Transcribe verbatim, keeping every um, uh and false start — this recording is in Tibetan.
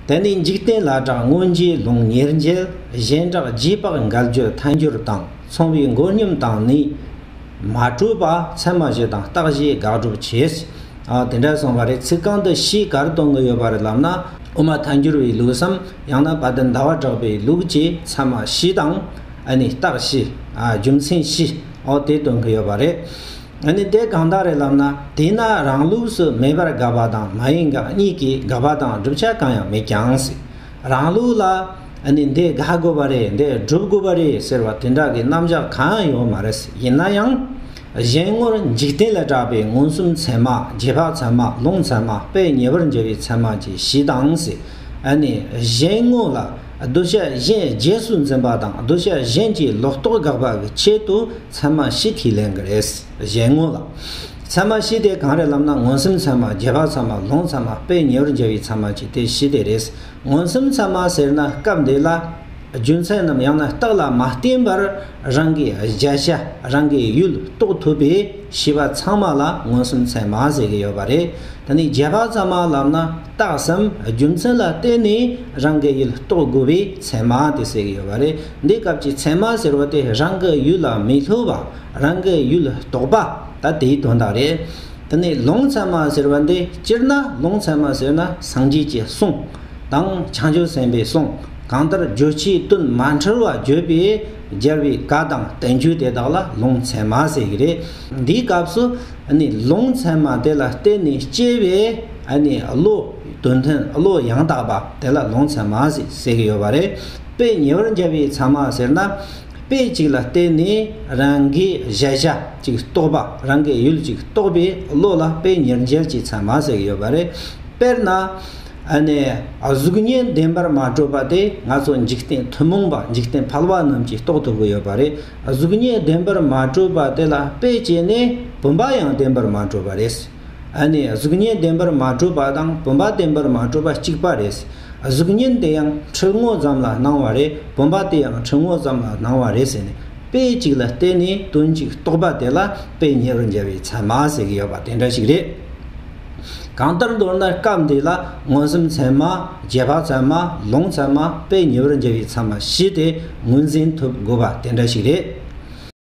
དེ་ནས་འཇིག་རྟེན་ལ་གྲགས་མངོན་རྗེས་ལུང་ཉེར་འཇལ། གཞན་གྲགས་རྗེས་དཔག་འགལ་བརྗོད་ཐལ་འགྱུར་དང་། མཚུངས་པའི་མགོ་སྙོམས་དང་ནི་མ་གྲུབ་པ། ཚད་མ་བཞི་དང་རྟགས་བཞི་དགག་སྒྲུབ་བྱེད། ཨ། དེ་འདྲ་གསུངས་པ་རེད། ཚིག་རྐང་འདི་བཞི་ག་རེ་སྟོན་གི་ཡོད་པ་རེད་ལབ་ན། དབུ་མ་ཐལ་འགྱུར་བའི་ལུགས་སམ། ཡང་ན་དཔལ་ལྡན་ཟླ་བ་གྲགས་པའི་ལུགས་ཀྱི་ཚད་མ་བཞི་དང་། ཨ་ནི་རྟགས་བཞི། ཨ། རྒྱུ་མཚན་བཞི། འོ་དེ་སྟོན་གི་ཡོད་པ་རེད། ཨ་ནི་དེ་གང་ལྟར་རེད་ལབ་ན། དེས་ན་རང་ལུགས་སུ་མེད་པར་དགག་པ་དང་མ་ཡིན་དགག་གཉིས་ཀྱིས་དགག་པ་དང་བསྒྲུབ་བྱ་གང་ཡང་མེད་ཀྱང་ཟེར། རང་ལུགས་ལ་ཨ་ནི་འདི་དགག་དགོས་པ་རེད། འདི་སྒྲུབ་དགོས་པ་རེད་ཟེར་བ་དེ་འདྲ་གི་རྣམ་གཞག་གང་ཡང་ཡོད་མ་རེད། ཡིན་ན་ཡང་། གཞན་ངོར་འཇིག་རྟེན་ལ་གྲགས་པའི་མངོན་སུམ་ཚད་མ། རྗེས་དཔག་ཚད་མ། ལུང་ཚད་མ། དཔེ་ཉེ་བར་འཇལ་བའི་ཚད་མ་བཅས་བཞི་དང་ཟེར། ཨ་ནི་གཞན་ངོ་ལ་གདུལ་བྱ་གཞན་རྗེས་སུ་འཛིན་པ་དང་། གདུལ་བྱ་གཞན་གྱི་ལོག་རྟོག་དགག་པ་གི་ཆེད་དུ་ཚད་མ་བཞི་ཁས་ལེན་གི་རེད། གཞན་ངོ་ལ། ཚད་མ་བཞི་དེ་གང་རེད་ལབ་ན། མངོན་སུམ་ཚད་མ། རྗེས་དཔག་ཚད་མ། ལུང་ཚད་མ། དཔེ་ཉེ་བར་འཇལ་བའི་ཚད་མ་བཅས་དེ་བཞི་དེ་རེད། མངོན་སུམ་ཚད་མ་ཟེར་ན་སྐབས་འདི་ལ། རྒྱུ་མཚན་ནམ་ཡང་ན་རྟགས་ལ་མ་བརྟེན་པར་རང་གི་གཞལ་བྱ། རང་གི་ཡུལ་རྟོགས་ཐུབ་པའི་ཤེས་པ་ཚང་མ་ལ་མངོན་སུམ་ཚད་མ་ཟེར་གི་ཡོད་པ་རེད། དེ་ནས་རྗེས་དཔག་ཚད་མ་ལབ་ན། རྟགས་སམ་རྒྱུ་མཚན་ལ་བརྟེན་ནས་རང་གི་ཡུལ་རྟོགས་དགོས་པའི་ཚད་མ་དེ་ཟེར་གི་ཡོད་པ་རེད། འདི་སྐབས་ཀྱི་ཚད་མ་ཟེར་བ་དེ་རང་གི་ཡུལ་ལ་མི་སླུ་བ། རང་གི་ཡུལ་རྟོགས་པ། ད་དེའི་དོན་དག་རེད། དེ་ནས་ལུང་ཚད་མ་ཟེར་བ་འདི། སྤྱིར་ན་ལུང་ཚད་མ་ཟེར་ན་སངས་རྒྱས་ཀྱི་གསུང་དང་། བྱང་ཆུབ་སེམས་དཔའི་གསུང་། གང་ལྟར་རྗོད་བྱེད་དོན་མ་འཁྲུལ་བར་བརྗོད་པའི་རྒྱལ་བའི་བཀའ་དང་བསྟན་བཅོས་དེ་དག་ལ་ལུང་ཚད་མ་ཟེར་གི་རེད། འདིའི་སྐབས་སུ་ནི་ལུང་ཚད་མ་དེ་ལ་བརྟེན་ནས་སྐྱེ་བའི་ཨ་ནི་བློ། དོན་མཐུན་བློ་ཡང་དག་པ་དེ་ལ་ལུང་ཚད་མ་ཟེར་ཟེར་གི་ཡོད་པ་རེད། དཔེ་ཉེ་བར་འཇལ་བའི་ཚད་མ་ཟེར་ན། དཔེ་གཅིག་ལ་བརྟེན་ནས་རང་གི་གཞལ་བྱ་གཅིག་རྟོགས་པ། རང་གི་ཡུལ་གཅིག་རྟོགས་པའི་བློ་ལ་དཔེ་ཉེར་འཇལ་གྱི་ཚད་མ་ཟེར་གྱི་ཡོད་པ་རེད། དཔེར་ན། ཨ་ནི་གཟུགས་བརྙན་བདེན་པར་མ་གྲུབ་པ་དེ་ང་ཚོ་འཇིག་རྟེན་ཐུན་མོང་པ། འཇིག་རྟེན་ཕལ་པ་རྣམས་ཀྱིས་རྟོགས་ཐུབ་ཀྱི་ཡོད་པ་རེད། གཟུགས་བརྙན་བདེན་པར་མ་གྲུབ་པ་དེ་ལ་དཔེ་བྱས་ནས་བུམ་པ་ཡང་བདེན་པར་མ་གྲུབ་པ་རེད། ཨ་ནི་གཟུགས་བརྙན་བདེན་པར་མ་གྲུབ་པ་དང་བུམ་པ་བདེན་པར་མ་གྲུབ་པ་གཅིག་པ་རེད། གཟུགས་བརྙན་དེ་ཡང་འཁྲུལ་ངོ་ཙམ་ལ་སྣང་བ་རེད། བུམ་པ་དེ་ཡང་འཁྲུལ་ངོ་ཙམ་ལ་སྣང་བ་རེད་ཟེར་ནས། དཔེ་གཅིག་ལ་བརྟེན་ནས་དོན་གཅིག་རྟོགས་པ་དེ་ལ་དཔེ་ཉེ་བར་འཇལ་བའི་ཚད་མ་ཟེར་གྱི་ཡོད་པ་དེ་འདྲ་ཞིག་རེད། གང་ལྟར་མདོར་ན་སྐབས་འདི་ལ་མངོན་སུམ་ཚད་མ། རྗེས་དཔག་ཚད་མ། ལུང་ཚད་མ། དཔེ་ཉེ་བར་འཇལ་བའི་ཚད་མ་བཞི་དེ་ངོས་འཛིན་ཐུབ་དགོས་པ་དེ་འདྲ་ཞིག་རེད།